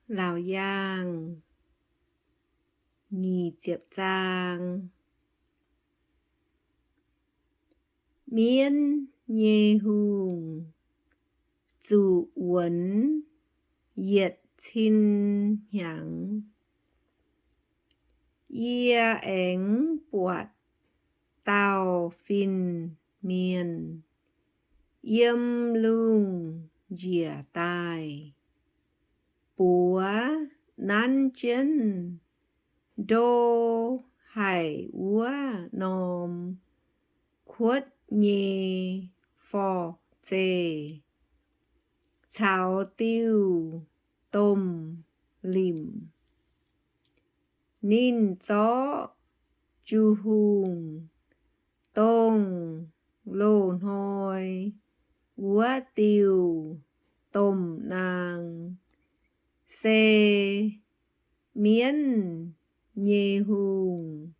Laauc Yaangh nyic ziepc zaang. Mienv nyei hungh zuqc wuonx yietc cin hnyangx. Yie aengx buatc dauh fin-mienh yiem lungh njiec daaih, buoz nanv jienv ndo haic wuov norm kuotv nyei forv-zeih caux diuh domh limc. Ninh zorqv Ju-hungh, dongh loz-hnoi wuov diuh domh naang, se mienv nyei hungh,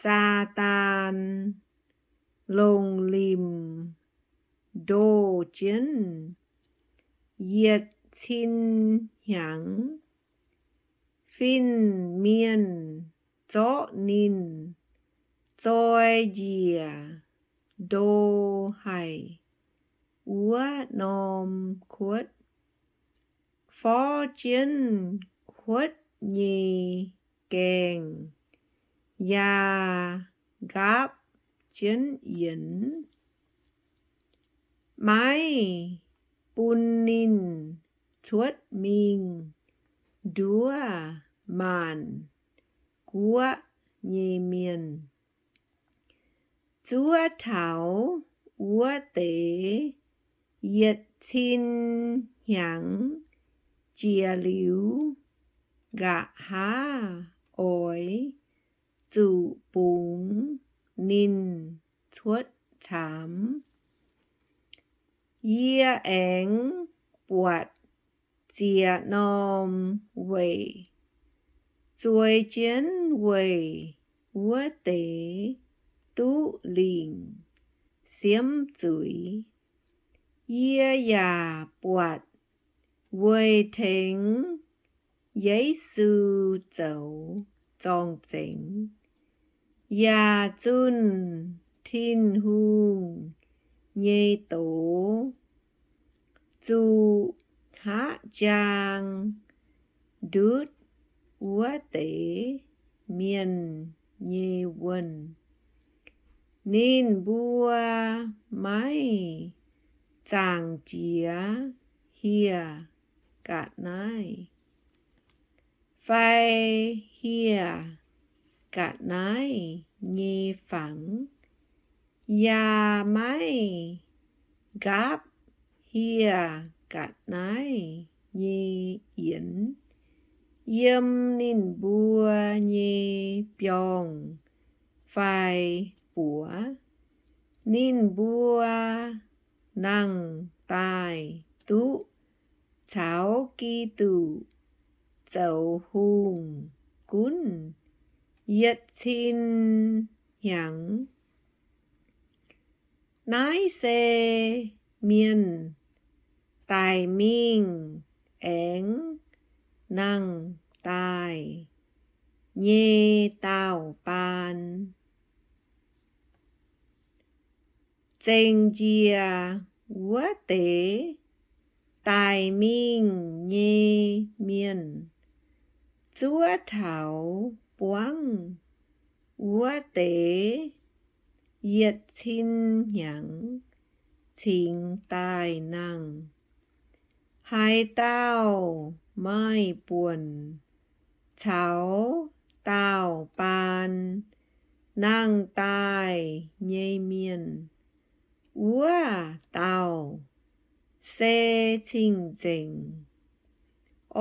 Saadaan, longc limc ndoh jienv yietc cin hnyangx. Fin-mienh zorqv ninh zoi njiec ndo haic wuov norm kuotv, forv jienv kuotv nyei gaengh, yaac nqaapv jienv yienx, maiv bun ninh cuotv mingh nduov maanc guoqv nyei mienh. Zuov taux wuov deix yietc cin hnyangx jiex liuz, nqa'haav oix zuqc bungx ninh cuotv caamx. Yie aengx buatc ziex norm weic, zueiz jienv weic wuov deix duqv lingc siemv zuiz. Yie yaac buatc weic tengx Yesu zoux zorng-zengx, yaac zunh Tin-Hungh nyei doz, zuqc hngaqv jaang ndutv wuov deix mienh nyei wuonh. Ninh mbuo maiv zaangc jiex hieh ga'naaiv fai hieh ga'naaiv nyei fangx, yaac maiv nqaapv hieh ga'naaiv nyei yienx yiem ninh mbuo nyei biorngh fai buoz. Ninh mbuo nangh daaih duqv caux Giduc zoux hungh gunv yietc cin hnyangx. Naaiv se mienh daic mingh aengx nangh daaih nyei daauh baan. Zengc njiec wuov deix daic mingh nyei mienh zuov taux buangv wuov deix yietc cin hnyangx cingx daaih nangh. Haaix dauh maaih buonc caux daauh baan nangh daaih nyei mienh, wuov dauh se cing-nzengc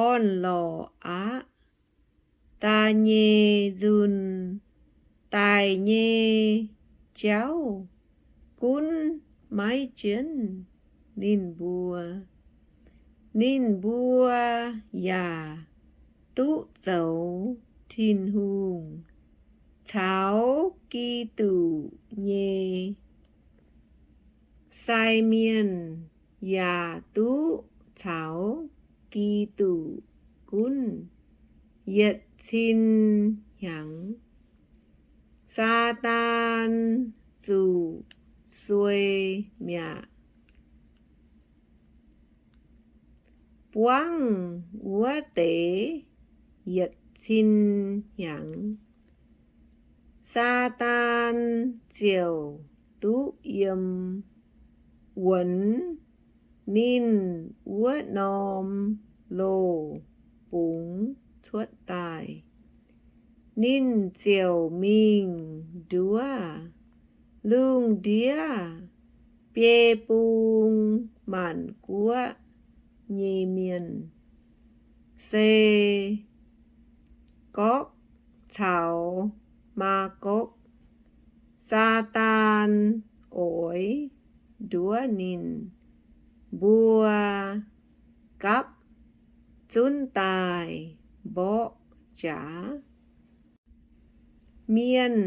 orn-lorqc aqv. Da'nyeic nzunc daic nyei jauv gunv maiv jienv ninh mbuo. Ninh mbuo yaac duqv zoux Tin-Hungh caux Giduc nyei sai mienh, yaac duqv caux Giduc gunv yietc cin hnyangx. Saadaan zuqc suei mi'aqv. Buangv wuov deix yietc cin hnyangx, Saadaan ziouc duqv yiem wuonx ninh wuov norm loz bungx cuotv daaih. Ninh ziouc mingh nduov lungh ndiev biei bung maanc guoqv nyei mienh, se Gork caux Maa^gork. Saadaan oix nduov ninh mbuo gapv zunv daaih mborqv jaax. Mienh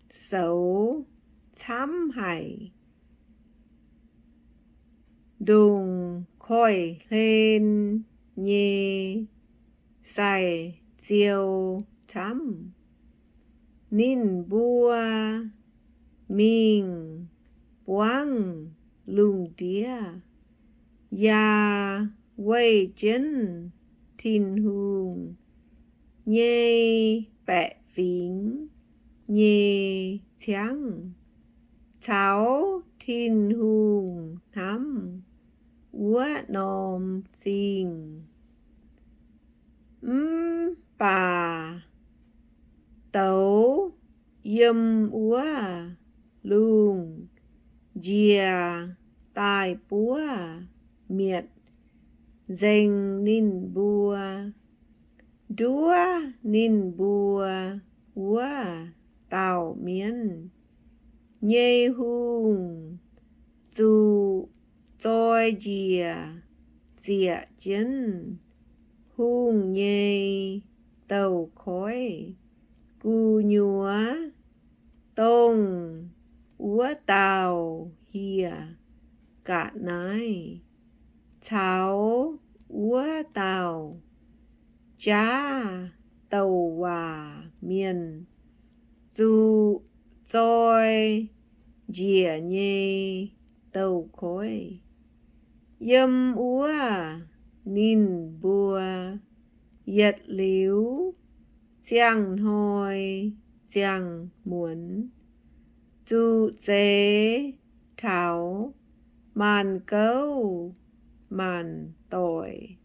soux camv haic, ndongc koiv-hlen nyei sai-ziou camv. Ninh mbuo mingh buangv lungh ndiev, yaac weih jienv Tin-Hungh nyei baeqc fingx nyei ciangv caux Tin-Hungh hnamv wuov norm zingh. Mv baac douz yiem wuov lungh njiec daaih buov mietc nzengc ninh mbuo. Nduov ninh mbuo wuov dauh mienv nyei hungh zuqc zoi njiec zieqc jienv hungh nyei douz-koiv gu'nyuoz, dongh wuov dauh hieh ga'naaiv caux wuov dauh jaav douc waac mienh zuqc zoi njiec nyei douz-koiv. Yiem wuov ninh mbuo yietc liuz ziangh hnoi ziangh muonz zuqc zeix taux maanc gouv maanc doic,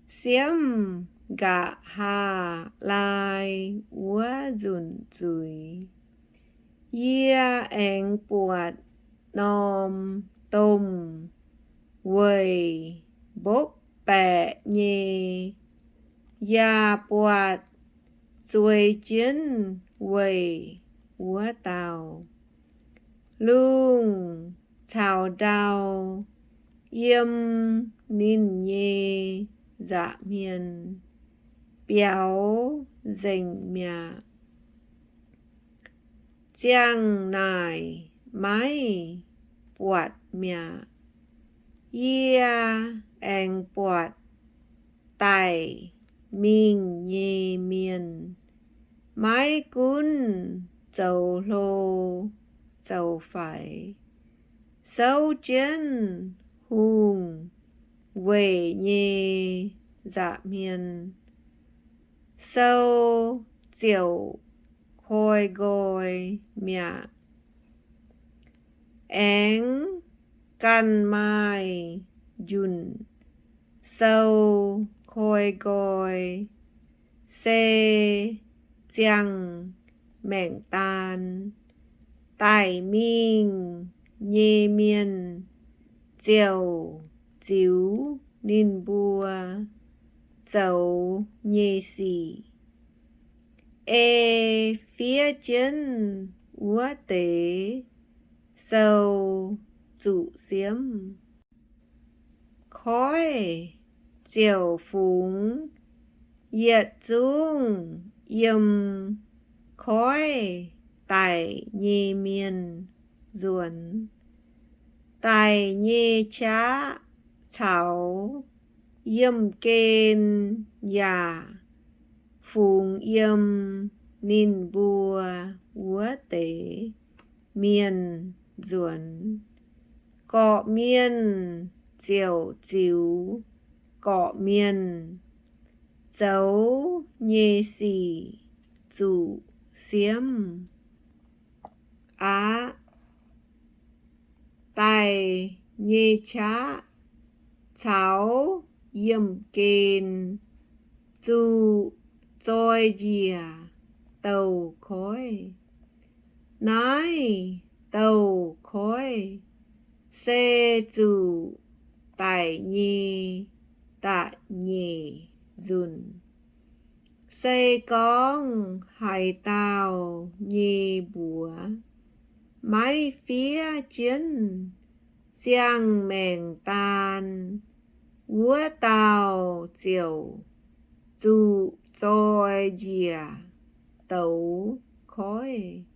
siemv nqa'haav laai wuov nzunc zuiz. Yie aengx buatc norm domh weic mbopv baeqc nyei, yaac buatc zueiz jienv weic wuov dauh. Lungh caux ndau yiem ninh nyei nza'hmien biaux nzengc mi'aqv. Ziang naaic maiv buatc mi'aqv. Yie aengx buatc daic mingh nyei mienh, maiv gunv zoux hlo zoux faix, souv jienv hungh weic nyei nza'hmien, sou ziouc koi nqoi mi'aqv. Aengx ganh maaih njunc sou koi nqoi, se ziangh maengc daan. Daic mingh nyei mienh ziouc ziux ninh mbuo zoux nyei sic, ei fiev jienv wuov deix sou zuqc siemv. Koiv ziouc fungx yietc zungv yiem koiv daic nyei mienh nzuonx. Daic nyei qaqv caux Yiemh gen yaac fungx yiem ninh mbuo wuov deix mienh nzuonx. Gorqv-mienh ziouc ziux gorqv-mienh, zoux nyei sic zuqc siemv aqv. Daic nyei qaqv caux yiemh gen zuqc zoi njiec douh koiv. Naaiv douh koiv se zuqc daic nyei da'nyeic nzunc. Se gorngv haaix dauh nyei mbuox maiv fiev jienv ziangh maengc daan, wuov dauh ziouc zuqc zoi njiec douz koiv.